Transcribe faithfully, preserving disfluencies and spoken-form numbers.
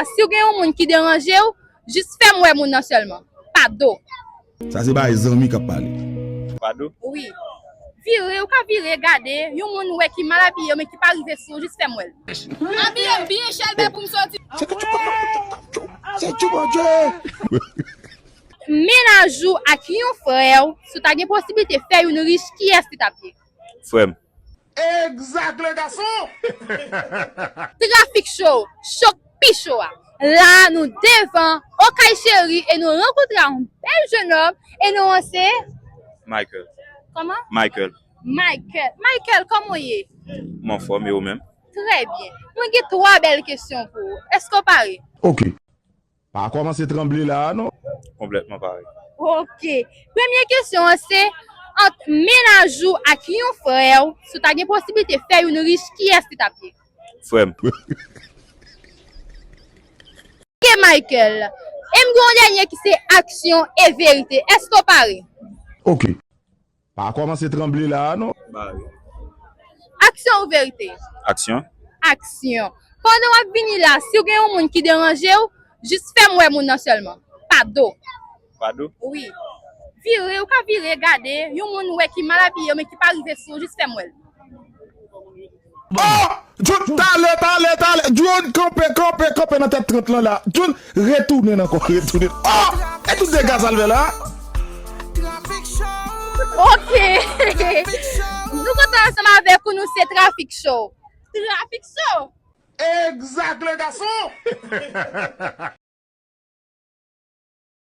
Si w gen yon moun ki deranje w, jis fè m wè moun nan sèlman. Pa do. Sa se bagay zanmi k ap pale. Pa do. Wi. Vire, ou ka vire, gade, yon moun wè ki mal abiye, men ki pa rive sou, jis fè m wè l. Abiye m byen chèlbè pou m soti. Se tu mon Dieu. Mennaj ou ak yon frè w, si w ta gen posiblite fè youn rich, kiyès li t ap ye? Frè m. Exact, le garçon! Trafik cho, cho k pi cho a. La, nou devan Okay Cheri e nou rankontre yon bèl jennòm e non an se Michael. Kòman? Michael. Michael. Michael, kòman w ye? M anfòm e ou menm? Trè byen. Mwen gen twa bèl kesyon pou ou. Èske w pare? Ok. Pa kòmanse tranble la a non. Konplètman pare. Ok. Premye kesyon an se, ant mennaj ou ak yon frè w, si w ta gen posiblite fè youn rich, kiyès li t ap ye? Frè m. Ok Michael. E m gen yon dènye ki se aksyon e verite. Èske w pare? Ok. Pa kòmanse tranble la a non. Pare. Aksyon ou verite? Aksyon. Aksyon. Pandan w ap vini la, si w gen yon moun ki deranje w, jis fè m wè moun nan sèlman. Pa do. Pa do. Wi. Vire, ou ka vire, gade, yon moun wè ki mal abiye, men ki pa rive sou, jis fè m wè l. Oh! Jun, talè, talè, talè. Jun, kanpe, kanpe, kanpe nan tèt trant lan la. Jun, retounen ankò, retounen. Oh! E tout dega sa l fè la? Ok. Nou kontan ansanm avèk ou, nou se Trafik Show. Trafik Show. Exact, le garçon!